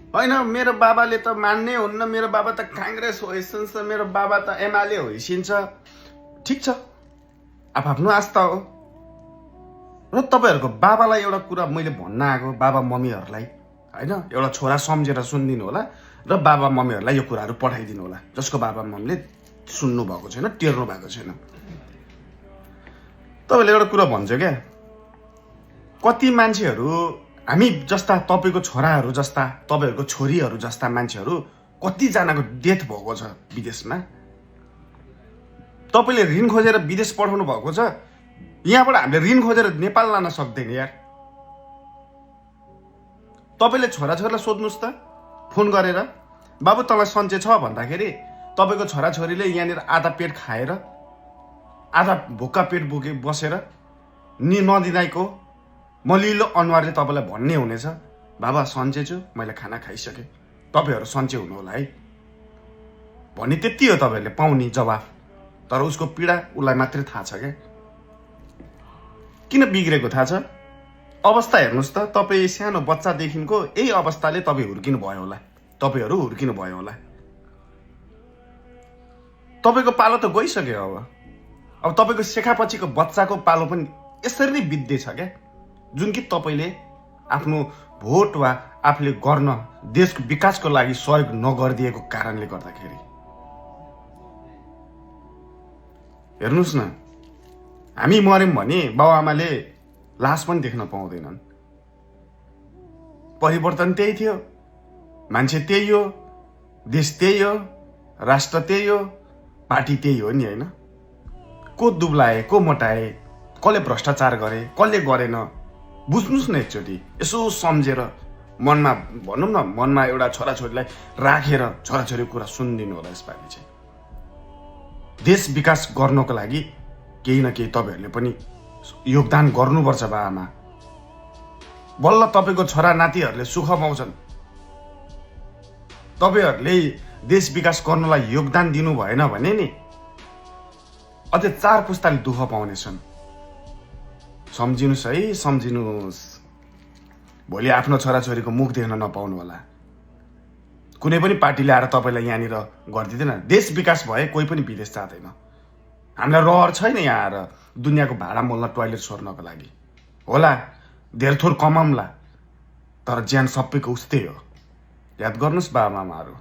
होइन मेरो बाबाले त मान्नै हुन्न, मेरो बाबा त काङ्ग्रेस होइसिन्छ, मेरो बाबा त एमाले होइसिन्छ। ठिक छ, आफ्नो आस्था हो। र तपाईँहरूको बाबालाई एउटा कुरा मैले भन्न आएको, बाबा मम्मीहरूलाई होइन, एउटा छोरा सम्झेर सुनिदिनु होला र बाबा मम्मीहरूलाई यो कुराहरू पठाइदिनु होला, जसको बाबा मम्मीले सुन्नु भएको छैन, टेर्नु भएको छैन। तपाईँले एउटा कुरा भन्छ क्या, कति मान्छेहरू हामी जस्ता, तपाईँको छोराहरू जस्ता, तपाईँहरूको छोरीहरू जस्ता मान्छेहरू कतिजनाको डेथ भएको छ विदेशमा। तपाईँले ऋण खोजेर विदेश पठाउनु भएको छ, यहाँबाट हामीले ऋण खोजेर नेपाल लान सक्दैन यार। तपाईँले छोराछोरीलाई सोध्नुहोस् त फोन गरेर, बाबु तँलाई सन्चै छ भन्दाखेरि तपाईँको छोराछोरीले यहाँनिर आधा पेट खाएर आधा भुक्का पेट बोके बसेर नदिँदाको मलिलो अनुहारले तपाईँलाई भन्ने हुनेछ, बाबा सन्चै छु, मैले खाना खाइसकेँ, तपाईँहरू सन्चै हुनु होला है भन्ने। त्यति हो तपाईँहरूले पाउने जवाफ। तर उसको पीडा उसलाई मात्रै थाहा छ क्या, किन बिग्रेको थाहा छ। अवस्था हेर्नुहोस् त, तपाईँ सानो बच्चादेखिको यही अवस्थाले तपाईँ हुर्किनु भयो होला, तपाईँहरू हुर्किनु भयो होला। तपाईँको पालो त गइसक्यो। अब तपाईँको शेखापछिको बच्चाको पालो पनि यसरी नै बित्दैछ क्या, जुन कि तपाईँले आफ्नो भोट वा आफूले गर्न देशको विकासको लागि सहयोग नगरिदिएको कारणले गर्दाखेरि। हेर्नुहोस् न, हामी मर्यौँ भने बाबुआमाले लास पनि देख्न पाउँदैनन्। परिवर्तन त्यही थियो, मान्छे त्यही हो, देश त्यही हो, राष्ट्र त्यही हो, पार्टी त्यही हो नि होइन। को दुब्लाए, को मोटाए, कसले भ्रष्टाचार गरे, कसले गरेन, बुझ्नुहोस् न एकचोटि। यसो सम्झेर मनमा भनौँ न, मनमा एउटा छोराछोरीलाई राखेर छोराछोरीको कुरा सुनिदिनु होला। यसपालि चाहिँ देश विकास गर्नको लागि केही न केही तपाईँहरूले पनि योगदान गर्नुपर्छ। बाबामा बल्ल तपाईँको छोरा नातिहरूले सुख पाउँछन्। तपाईँहरूले देश विकास गर्नलाई योगदान दिनु भएन भने नि अझै 4 पुस्ताले दुःख पाउनेछन्। सम्झिनुहोस् है, सम्झिनुहोस्। भोलि आफ्नो छोराछोरीको मुख देख्न नपाउनु होला। कुनै पनि पार्टीले आएर तपाईँलाई यहाँनिर गरिदिँदैन। देश विकास भए कोही पनि विदेश जाँदैन। हामीलाई रहर छैन यहाँ आएर दुनियाँको भाडा मोल्न, टोयलेट छोड्नको लागि। होला धेर थोर कमाउँला, तर ज्यान सबैको उस्तै हो। याद गर्नुहोस् बाबाआमाहरू।